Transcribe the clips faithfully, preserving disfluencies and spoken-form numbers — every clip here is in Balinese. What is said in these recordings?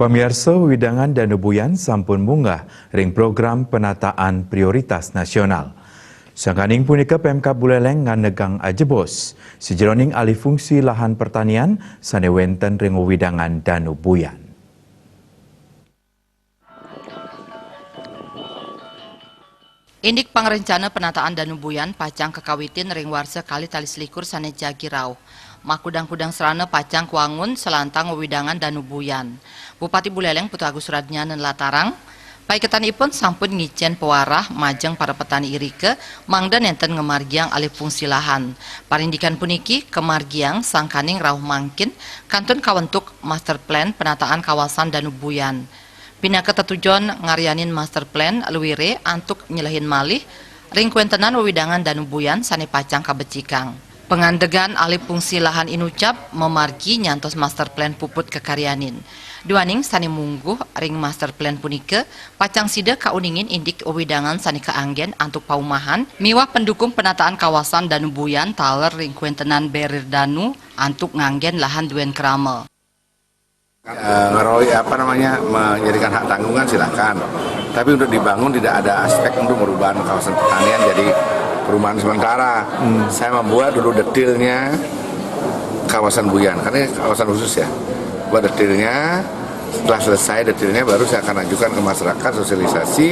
Pamiarsa, wewidangan Danu Buyan sampun munggah ring program penataan prioritas nasional. Sangkaning punika Pemkab Buleleng nganegang ajebos sajeroning alih fungsi lahan pertanian sane wenten ring wewidangan Danu Buyan. Indik pangrencana penataan Danu Buyan pacang kakawitin ring warsa kalih tali selikur sane jagi rauh. Makudang-kudang srana pacang kawangun salantang wewidangan Danu Buyan. Bupati Buleleng Putu Agus Suradnyana nlatarang, paiketanipun sampun ngicen pawarah majeng para petani irika mangda nenten ngamargiang alih fungsi lahan. Parindikan puniki kamargiang sangkaning rauh mangkin kantun kawentuk master plan penataan kawasan Danu Buyan. Pinaka tetujon ngaryanin master plan luire antuk nyelehin malih ring kawentenan wewidangan Danu Buyan sane pacang kabecikang. Pangandegan alih fungsi lahan inucap mamargi nyantos master plan puput kakaryanin. Duaning sane mungguh ring master plan punika pacang sida kauningin indik wewidangan sane kaanggen antuk paumahan miwah pendukung penataan kawasan Danu Buyan taler ring kawentenan berir danu antuk nganggen lahan duen krama. Eh, ngeroyok, apa namanya, menjadikan hak tanggungan, silakan. Tapi untuk dibangun tidak ada aspek untuk merubah kawasan pertanian jadi perumahan sementara. Hmm. Saya membuat dulu detailnya kawasan Buyan, karena ini kawasan khusus ya. Buat detailnya, setelah selesai detailnya baru saya akan ajukan ke masyarakat sosialisasi.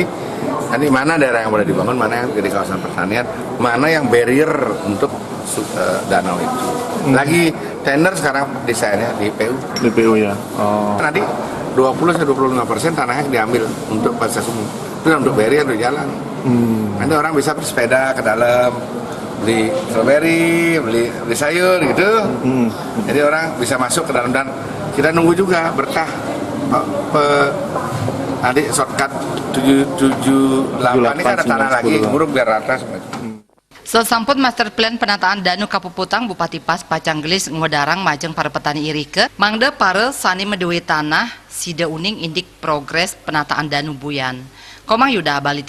Nanti mana daerah yang boleh dibangun, mana yang jadi kawasan pertanian, mana yang barrier untuk su-, eh, danau itu. Hmm. Lagi tender sekarang desainnya di P U. Di P U ya. Oh. Nanti dua puluh sampai dua puluh lima persen tanahnya diambil untuk fasilitas umum. Itu untuk barrier, untuk jalan. Hmm. Nanti orang bisa bersepeda ke dalam, beli strawberry, beli, beli sayur gitu. Hmm. Jadi orang bisa masuk ke dalam dan kita nunggu juga berkah pe-, pe-, nanti shortcut tujuh tujuh delapan ini kan ada tanah lagi, sepuluh. Buruk biar rata semua. Hmm. Sasampun master plan penataan danu kapuputang, Bupati Pas pacang gelis ngudarang majeng para petani irika, mangda para sane madue tanah sida uning indik progres penataan Danu Buyan. Komang Yuda, Bali.